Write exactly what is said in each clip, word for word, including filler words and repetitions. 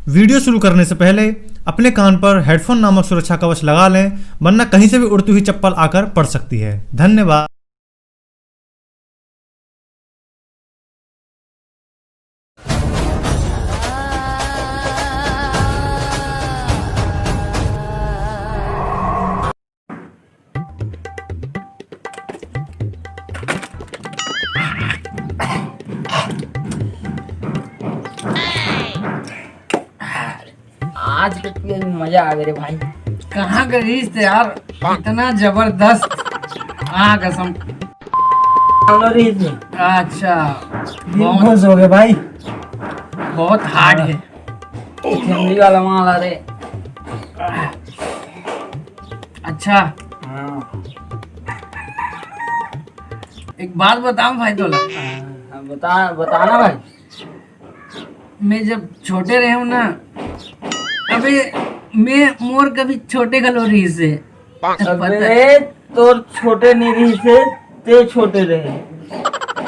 Video शुरू करने से पहले अपने कान पर हेडफोन नामक सुरक्षा कवच लगा लें, वरना कहीं से भी उड़ती हुई चप्पल आकर पड़ सकती है। धन्यवाद। आज के पिए में मजा आ गया रे भाई। कहाँ का रिश्ते यार, इतना जबरदस्त। हाँ कसम। कौनो रिश्ते? अच्छा, दिल बहुत खुश हो गए भाई। बहुत हार्ड है। फैमिली वाला माल आ रे। अच्छा, हाँ। एक बात बताऊं भाई तोला? हाँ, बता, बताना भाई। मैं जब छोटे रहे हूँ ना, अबे, मैं मोर कभी छोटे घलो रहिस हे। अबे, तोर छोटे नहीं रहिस हे, ते छोटे रहे।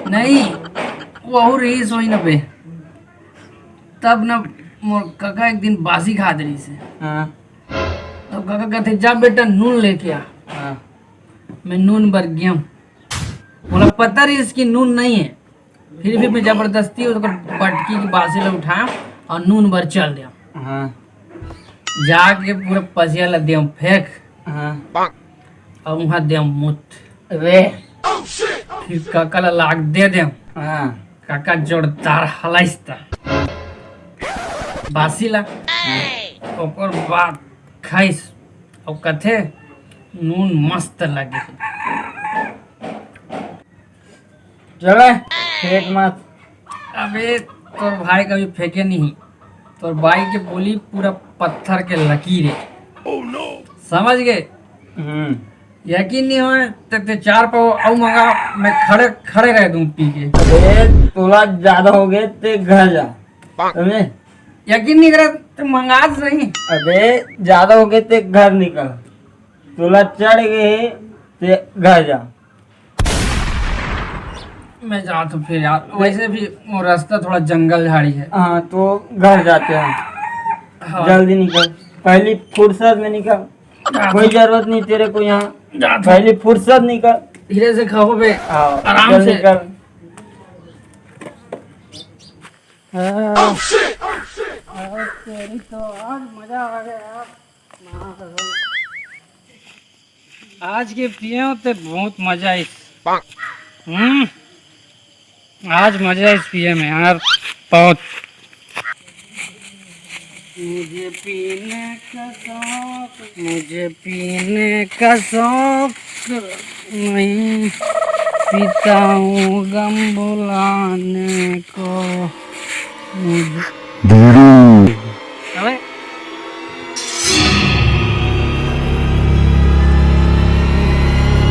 नहीं, वहू रहिस होही ना बे। तब ना मोर कका एक दिन बासी खात रहिस हे। हाँ। तब कका कहते, "जा बेटा, नून लेके आ।" हाँ। मैं नून बर गेंव। मोला पता रहिस कि नून नहीं है, फिर भी मैं जबरदस्ती ओकर बटकी के बासी ला उठाएंव और नून बर चल देंव। हाँ। जाके पूरा पसिया ला देंव फेंक। हाँ। और वहाँ देंव मुत। अबे। फिर कका ला लाग दे देंव। हाँ। कका जोरदार हलाइस त बासी ला। हाँ। ओकर बाद खाइस। अउ कथे, "नून मस्त लगे हे।" चले, फेंक मत। अबे, तोर भाई कभी फेंके नहीं। तोर भाई के बोली पूरा पत्थर के लकीर हे। समझ गए? हम्म। यकीन नहीं होय, ते, ते चार पाव अउ मंगा, मैं खड़े, खड़े रह दूं पी के। अबे, तोला ज्यादा हो गए, ते घर जा। अबे। यकीन नहीं करे, ते मंगा सही। अबे, ज्यादा हो गए, ते घर निकल। तोला चढ़ गए, ते घर जा। मैं जात हूँ फिर यार, वैसे भी वो रास्ता थोड़ा जंगल झाड़ी है। हाँ, तो घर जाते हैं। हाँ। जल्दी निकल, पहली फुर्सत में निकल। जात कोई हूँ। जरूरत नहीं तेरे को यहाँ। जात हूँ। पहली फुर्सत निकल। धीरे से खाओ बे। हाँ, आराम जल्दी से। निकल। हाँ। अरे तेरी तो आज मजा आ गया यार। आज के पिए ते बहुत मजा आइस। हम्म, आज मजा आइस पिए में यार, बहुत। मुझे पीने का शौक, मुझे पीने का शौक नहीं, पीता हूँ गम भुलाने को। मुझे धीरू। अबे।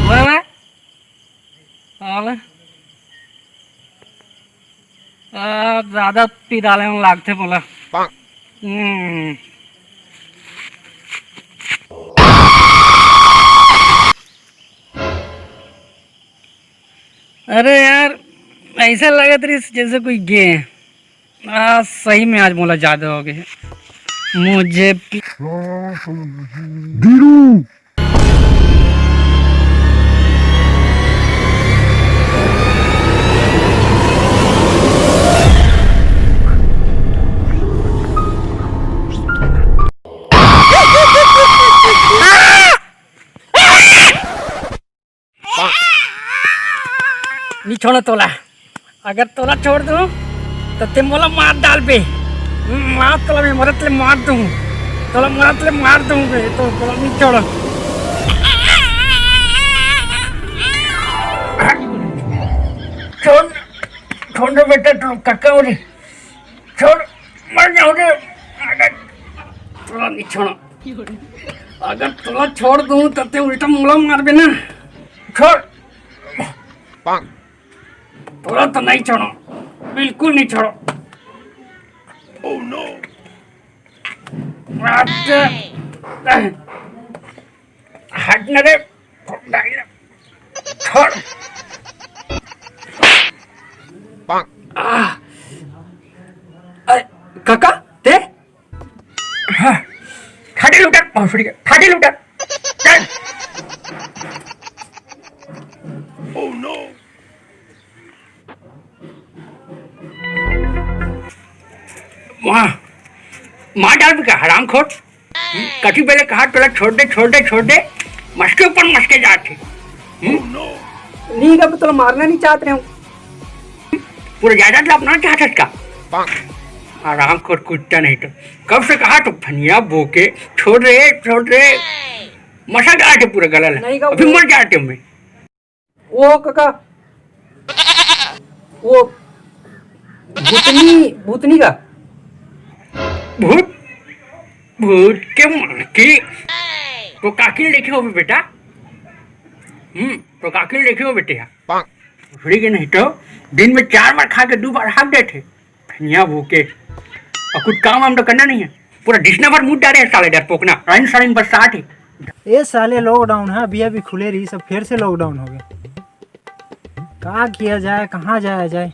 ओए, ओए। साले। आ, ज्यादा पी डाले में लागथे बोला। हम्म। अरे यार, ऐसा लगत रहिस जैसे कोई गे। आ, सही में आज मोला ज्यादा हो गए। मुझे पी- धीरू। नी छोड़ो तोला। अगर तोला छोड़ दूं, तो ते मोला मार डालबे। मार तोला मैं मरत ले मार दूं। तोला मरत ले मार दूं बे, तो तोला नी छोड़ो। छोड़, छोड़ दे बेटा, तू कक्का हो रे। छोड़, मर जाओगे। अगर तोला नहीं छोड़ो, अगर तोला छोड़ दूं, तो ते उल्टा मोला मारबे ना। छोड़। तोला तो नहीं छोड़ो, बिल्कुल नहीं छोड़ो। Oh no। हट ना रे। छोड़। आ, अ, काका, ते? भोसड़ी के फाटे लूटा। चल। वाह, मार डाल का हरामखोर। कति बेले कहा तोला छोड़ दे, छोड़ दे, छोड़ दे, मस्के ऊपर मस्के जात हे। नहीं, अब तोला मारना नहीं चाहत रहे हूँ। पूरा जायदाद ला अपना चाहत हस का? हरामखोर कुत्ता नहीं तो। कब से कहा तो फनिया बोके, छोड़ रे, छोड़ रे। मसा जात हे पूरा गला ला। नहीं का अभी वो मर जात हे मैं। वो काका, वो भूतनी, भूतनी का। भूत, भूत के माँ की। तो काकी ने देखे होबे बेटा। हम्म, तो काकी ने देखे हो बेटे। भोसड़ी के नहीं तो दिन में चार बार खा के दो बार हाफ देत हे। फनिया भूके। और कुछ काम वाम तो करना नहीं है। पूरा डिसना भर मुंह डाले है साले डरपोकना। राइन साइन बरसात है। ए साले, लॉकडाउन है, अभी अभी खुले रही, सब फिर से लॉकडाउन हो गया। का किया जाए, कहाँ जाया जाए?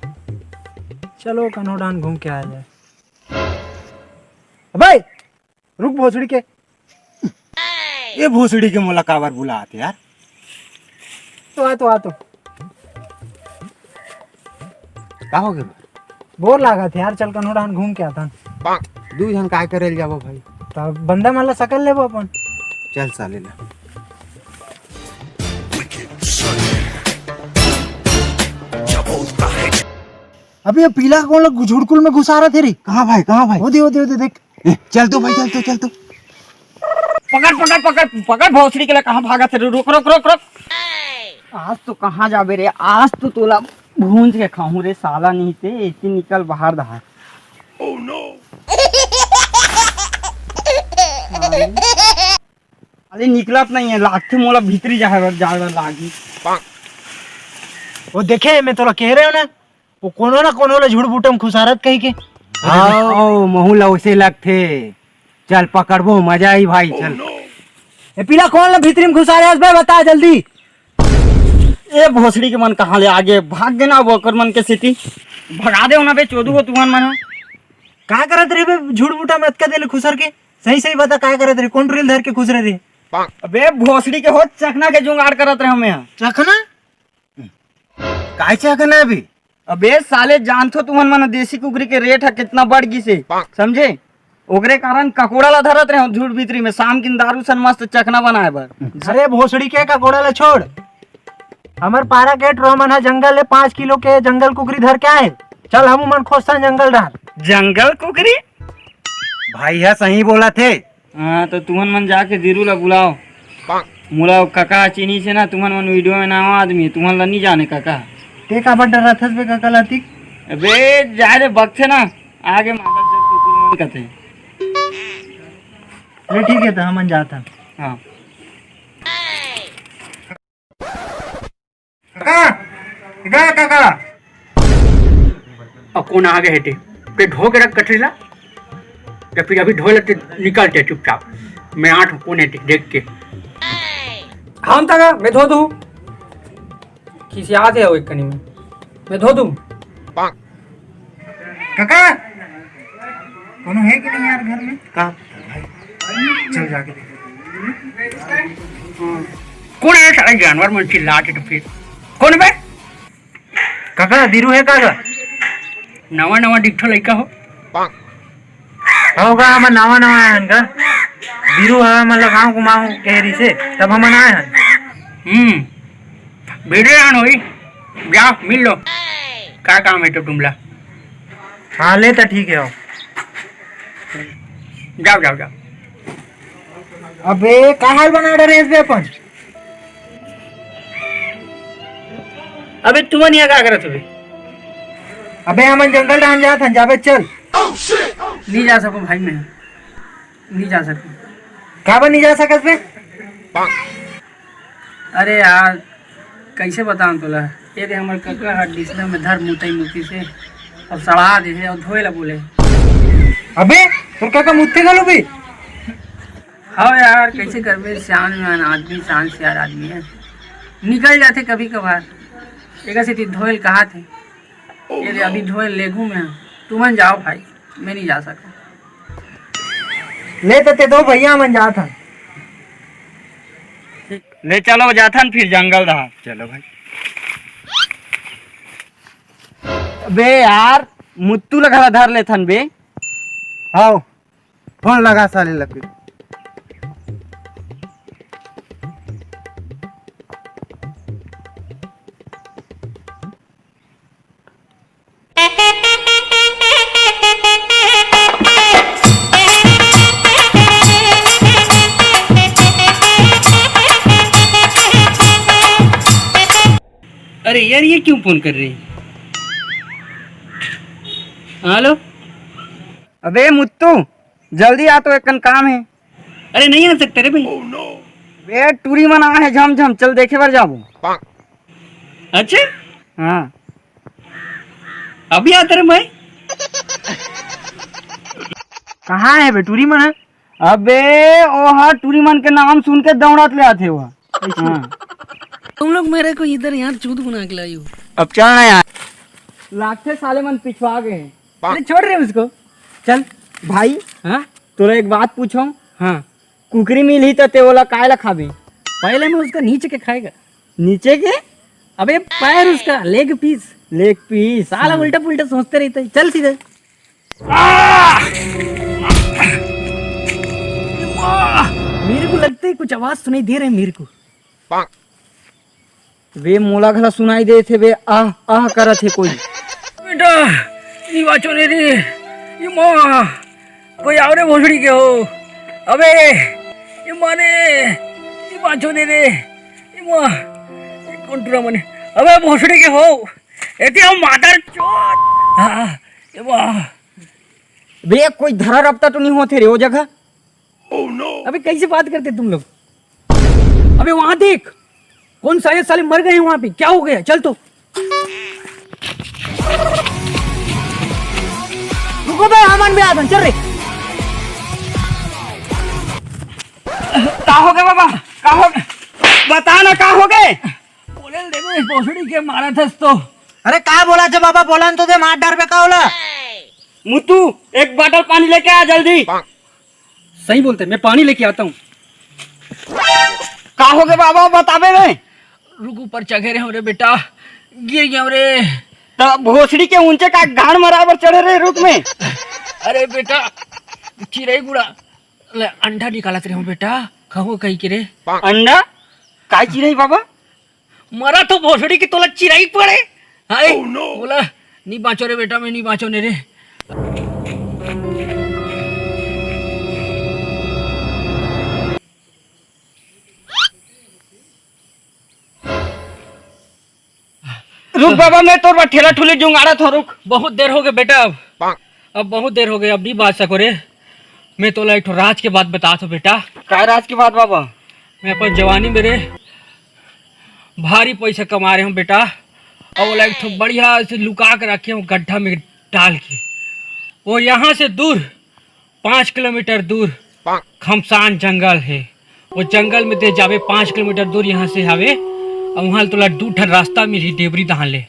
चलो कन्होडान घूम के आया जाए। अबे रुक भोसड़ी के। ये भोसड़ी के मोला काबर बुलात हे यार? तो आ, तो आ, तो। का हो गया? बोर लागत हे यार, चल कन्होडान घूम के आथन। दू झन काय करे ल जाबो भाई? तब बंदा मन ला सकल लेबो अपन। चल साले ला। अबे ये पीला कौन लोग झुड़कुल में घुसा रहा थे रे? कहाँ भाई, कहाँ भाई? वो दे, वो दे, वो दे, देख। ए, चल तो भाई, चल तो, चल तो। पकड़, पकड़, पकड़, पकड़ भोसड़ी के लिए। कहाँ भागा थे? रुक, रुक, रुक, रुक। आज तो कहाँ जाबे रे? आज तो तोला भूंज के खाहूं रे साला, नहीं ते इतनी निकल बाहर दहा। अरे निकलत नहीं है, लागथे मोला भीतरी जाए बर, जाए बर लागी। वो देखे, मैं तोला कह रहे हो ना, वो कोनो ना कोनो ला झूठ बूटम खुसारत कही के। हाँ। ओ, महू ला उसे लगथे। चल पकड़बो, मजा आई भाई, चल। ए पीला, कौन ला भीतरी में घुसा रहे हस बे, बता जल्दी। ए भोसड़ी के मन कहाँ ले आगे भाग गे ना, वो ओकर मन के सेती भगा दे ना बे, चोदू हो तुमन मन। का करत रहे बे झूठ बूटा में अतका देर ले खुसर के? सही सही बता, का करत रहे, कौन रील धर के खुसरे रहे? अबे भोसड़ी के हो, चखना के जुगाड़ करत रहे हमें। चखना? काय चखना अभी? अबे साले, जानथो तुमन मन देसी कुकरी के रेट ह कितना बढ़ गिस हे, समझे? ओकरे कारण ककोड़ा ला धरत रहे हो झूठ भीतरी में, शाम किन दारू सन मस्त चखना बनाए बर। अरे भोसड़ी के ककोड़ा ला छोड़, हमर पारा के टुरा मन ह जंगल ले पाँच किलो के जंगल कुकरी धर के आए। चल हमू मन खोजथन जंगल डाहर। जंगल कुकरी? भाई ह सही बोलत हे। हाँ, तो तुमन मन जाके धीरू ला बुलाओ। मोला कका चिन्हिस हे ना, तुमन मन वीडियो में नवा आदमी, तुमन ला नहीं जाने कका। ते काबर डराथस बे कका ला अतिक? अबे जा रे बकथे ना, आगे मादर जब कुकुर मन कथे। ले ठीक है, तो हमन जाथन। हाँ। काका, ए काका। अब कौन आ गए हेटे? ते धो के रख कटरी ला। या फिर अभी धो लेते, निकलते चुपचाप। मैं आठ हूँ, कौन हेटे देख के। हम तक मैं धो दूँ। खिसियात हे एक कनी में। मैं धो दूँ। काका, कोनो हे कि नहीं यार घर में? का? चल जाके देख। कौन है साला जानवर मन चिल्लात हे तो फिर? कौन बे? काका, धीरू हे का गा? नवा नवा दिखथो लइका हो। हो गा, हमन नवा नवा आए हन गा। धीरू ह हमन ला गाँव घुमाओ कहे रहिसे, तब हमन आए हन। हम्म, भिड़े रहन होई। जाओ, मिल लो। का काम है तो तुमला? हाँ, ले त ठीक है, आओ। जाओ, जाओ, जाओ। अबे, का हाल बना डरे हस बे अपन? अबे, तुमन यहाँ का करत हवे? अबे, हमन जंगल डाहन जात हन, जाबे चल। नहीं जा सकूं भाई, मैं नहीं जा सकूं। काबर नहीं जा सकस बे? अरे यार, कैसे बताऊं तोला? ये दे हमर कका ह डिसना में धर मुतई मुती से, अब सड़ा दे हे और धोए ला बोले। अबे, तोर कका मुतथे घलो बे? हाँ यार, कैसे करबे? सियान मियान आदमी, शान सियार आदमी है, निकल जाथे कभी कभार। एकर सेती धोए ल कहाथे। ये दे, अभी धोए ल लेगू मैं। तुमन जाओ भाई, मैं नहीं जा सकूं। ले त ते दो भैया, मन जात हन। ले चलो, जाथन फिर जंगल डहर। चलो भाई। बे यार, मुत्तू ला घला धर लेथन बे। हाव, फोन लगा साले ला फिर। अरे यार, ये क्यों फोन कर रही है? हेलो। अबे मुत्तू, जल्दी आ तो, एक कन काम हे। अरे नहीं आ सकता रे भाई। बे टूरी मन आ हे झम झम, चल देखे बर जाबो। अच्छा। हाँ। अभी आता रे भाई। कहाँ हे बे टूरी मन? अबे ओहा टूरी मन के नाम सुन के दौड़त ले आथे ओहा। हाँ। तुम लोग मेरे को इधर यहाँ चूत बना के लाई हो। अब चल ना यार। लागथे साले मन पिछवा गए हैं। अरे छोड़ रे उसको। चल। भाई, हाँ? तोला एक बात पूछो। हाँ। कुकरी मिलही त ते ओला काय ला खाबे? पहले मैं उसका नीचे के खाएगा। नीचे के? अबे पैर उसका, लेग पीस। लेग पीस। साला हाँ। उल्टा पुल्टा सोचते रहता है। चल सीधे। आह! वाह! मेरे को लगता है कुछ आवाज सुनाई दे रहे हैं मेरे को। बे मोला घला सुनाई देत हे बे, आह आह करत हे कोई। बेटा, ये बाचो रे रे, ये माँ, कोई आओ रे भोसड़ी के हो। अबे, ये माँ रे, ये बाचो रे रे, ये माँ, ये कौन टूरा मने? अबे भोसड़ी के हो, एती हम मादर चोद। हाँ, ये माँ। बे कोई धरा रपटा तो नहीं होते रे वो जगह? अबे कैसे बात करते तुम लोग? अबे वहां देख, कौन सारे साले मर गए हैं वहां पे, क्या हो गया? चल तो। रुको बे, हमन भी आदन, चल रे। का हो गए बाबा? का हो गए? बता ना, का हो गए? बोले दे बे, भोसड़ी के मारा थस तो। अरे का बोला थे बाबा, बोला न तो दे, मार डार बे, का होला? मुत्तू, एक बाटल पानी लेके आ जल्दी। सही बोलते, मैं पानी लेके आता हूँ। का हो गए बाबा, बताबे बे? रुख ऊपर चघे रहे हो रे बेटा, गिर गया रे। त भोसड़ी के ऊंचे का गांड मराबर चढ़े रे रुख में। अरे बेटा, चिरई गुड़ा ले अंडा निकालत रहे हो बेटा, खाओ कहीं के रे। अंडा? काय चिरई बाबा? मरा तो भोसड़ी के तोला चिरई पड़े। हाय, बोला, नी बाचो रे बेटा, मैं नी बाचो ने रे। रुक बाबा, मैं तोर बर ठेला ठुली जुगाड़त हूँ, रुक। बहुत देर हो गए बेटा, अब, अब बहुत देर हो गए, अब नहीं बाच सको रे। मैं तोला एक ठो राज के बात बतात हूँ बेटा। काय राज के बात बाबा? मैं अपन जवानी में रे भारी पैसा कमा रहे हूँ बेटा, और ओला एक ठो बढ़िया से लुका के रखे हूँ गड्ढा में डाल के। वो यहाँ से दूर, पाँच किलोमीटर दूर खमसान जंगल है। वो जंगल में ते जाबे, पाँच किलोमीटर दूर यहाँ से हवे, और वहाँ तोला दू ठन रास्ता मिलही, डेबरी दहान ले।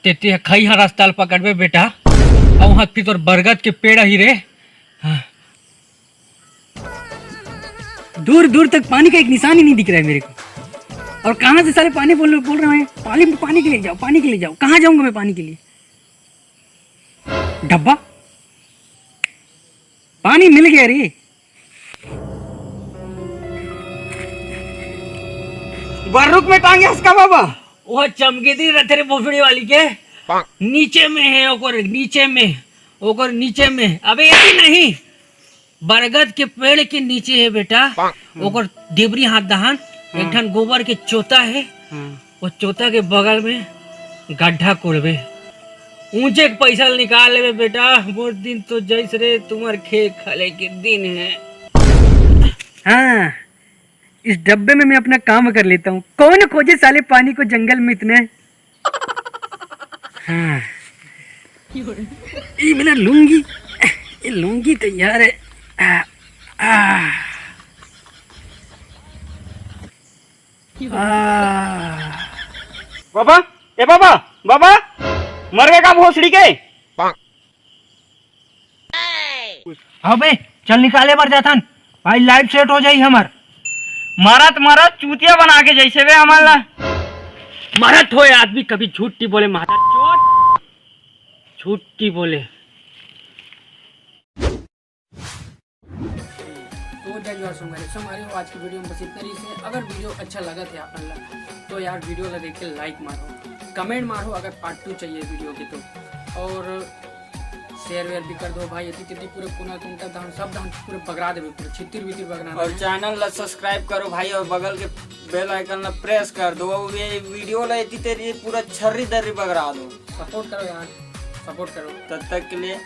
ते ते खई हा रास्ता ल पकड़बे बेटा, और वहाँ फिर तोर बरगद के पेड़ ही रे। हाँ। दूर दूर तक पानी का एक निशान ही नहीं दिख रहा है मेरे को। और कहाँ से साले पानी बोल बोल रहे हैं, पानी, पानी के लिए जाओ, पानी के लिए जाओ। कहाँ जाऊंगा मैं पानी के लिए? डब्बा, पानी मिल गया रे। बर्रुक में टांगे हस का बाबा? वो चमकेदी रथे रे भोसड़ी वाली के। नीचे में है ओकर, नीचे में, ओकर नीचे में। अबे ये भी नहीं, बरगद के पेड़ के नीचे है बेटा। ओकर डेबरी हाथ दहान, एक ठन गोबर के चोता है। वो चोता के बगल में गड्ढा कोड़बे, ऊंचे के पैसा निकाल लेबे बेटा। मोर दिन तो जैस रे तुम्हार खेत खाले के दिन है। हाँ, इस डब्बे में मैं अपना काम कर लेता हूँ। कौन खोजे साले पानी को जंगल में इतने? हाँ, ये मेरा लुंगी, ये लुंगी तैयार है। आ, आ, आ। बाबा, ए बाबा, बाबा, मर गए का भोसड़ी के? हाँ बे, चल निकाले बर जाथन भाई, लाइफ सेट हो जाई हमर। मरत मरत चूतिया बना के जइसे बे हमन ला। मरत होय आदमी कभी झूठ नहीं बोले, मादर चोद, झूठ नहीं बोले। तो जय जोहार संगवारी, संगवारी हो, आज की वीडियो में बस इतना ही से। अगर वीडियो अच्छा लगत हे आप मन ला, तो यार वीडियो ला देख के लाइक मारो, कमेंट मारो अगर पार्ट टू चाहिए वीडियो के तो, और शेयर वेयर भी कर दो भाई। एती तेती पूरे कोना कोना धान, सब धान पूरे बगरा देबे, पूरे छितिर बितिर बगरा और देबे। चैनल ला सब्सक्राइब करो भाई, और बगल के बेल आइकन ला प्रेस कर दो, और ये वीडियो ला एती तेती पूरा छर्री दर्री बगरा दो। सपोर्ट करो यार, सपोर्ट करो। तब तक के लिए